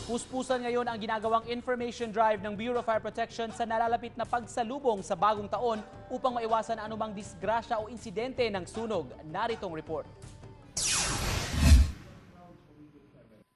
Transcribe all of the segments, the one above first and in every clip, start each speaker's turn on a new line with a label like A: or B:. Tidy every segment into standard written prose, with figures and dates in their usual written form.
A: Puspusan ngayon ang ginagawang information drive ng Bureau of Fire Protection sa nalalapit na pagsalubong sa bagong taon upang maiwasan ang anumang disgrasya o insidente ng sunog. Naritong report.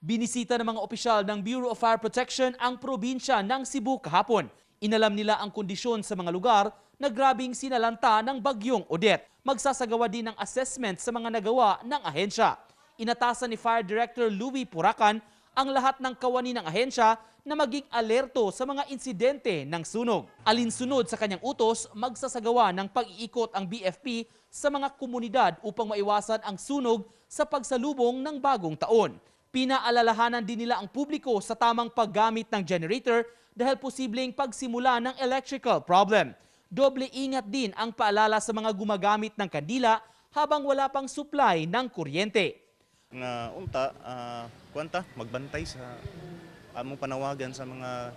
A: Binisita ng mga opisyal ng Bureau of Fire Protection ang probinsya ng Cebu kahapon. Inalam nila ang kondisyon sa mga lugar na grabing sinalanta ng bagyong Odette. Magsasagawa din ng assessment sa mga nagawa ng ahensya. Inatasan ni Fire Director Louis Puracan ang lahat ng kawani ng ahensya na maging alerto sa mga insidente ng sunog. Alinsunod sa kanyang utos, magsasagawa ng pag-iikot ang BFP sa mga komunidad upang maiwasan ang sunog sa pagsalubong ng bagong taon. Pinaalalahanan din nila ang publiko sa tamang paggamit ng generator dahil posibleng pagsimula ng electrical problem. Doble ingat din ang paalala sa mga gumagamit ng kandila habang wala pang supply ng kuryente.
B: Nga unta kuanta magbantay sa among panawagan sa mga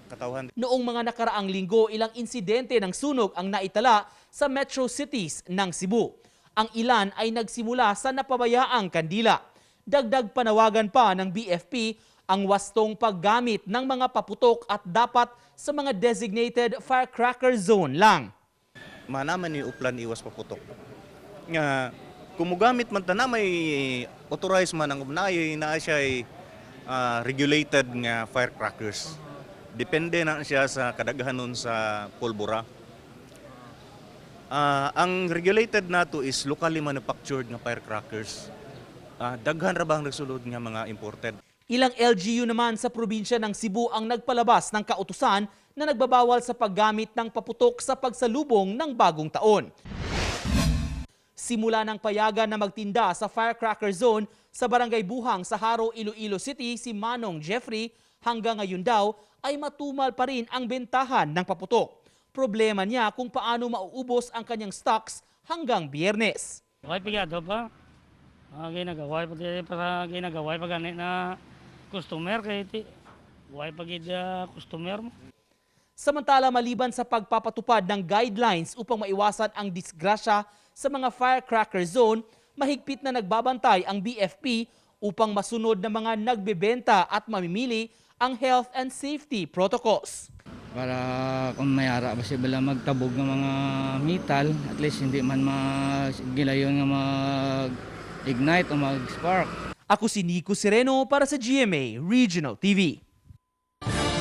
B: katawhan.
A: Noong mga nakaraang linggo, ilang insidente ng sunog ang naitala sa metro cities ng Cebu. Ang ilan ay nagsimula sa napabayaang kandila. Dagdag panawagan pa ng BFP ang wastong paggamit ng mga paputok at dapat sa mga designated firecracker zone lang.
B: Manaman ni uplan iwas paputok nga kung mogamit man ta na may authorized man ang naay naa siya regulated nga firecrackers. Depende na siya sa kadaghanon sa pulbura. Ang regulated nato is locally manufactured nga firecrackers. Daghan ra ba ang nagsulod nga mga imported.
A: Ilang LGU naman sa probinsya ng Cebu ang nagpalabas ng kautusan na nagbabawal sa paggamit ng paputok sa pagsalubong ng bagong taon. Simula ng payagan na magtinda sa firecracker zone sa Barangay Buhang sa Haro, Iloilo City, si Manong Jeffrey, hanggang ngayon daw ay matumal pa rin ang bentahan ng paputok. Problema niya kung paano mauubos ang kanyang stocks hanggang Biyernes.
C: Way pigado pa. Ginagaway pa di pa ginagaway pa gani na customer kay ti. Way pa gid customer mo.
A: Samantala, maliban sa pagpapatupad ng guidelines upang maiwasan ang disgrasya sa mga firecracker zone, mahigpit na nagbabantay ang BFP upang masunod ng mga nagbebenta at mamimili ang health and safety protocols.
D: Para kung mayara ba siya bala magtabog ng mga metal, at least hindi man magilayon nga mag-ignite o mag-spark.
A: Ako si Nico Sereno para sa GMA Regional TV.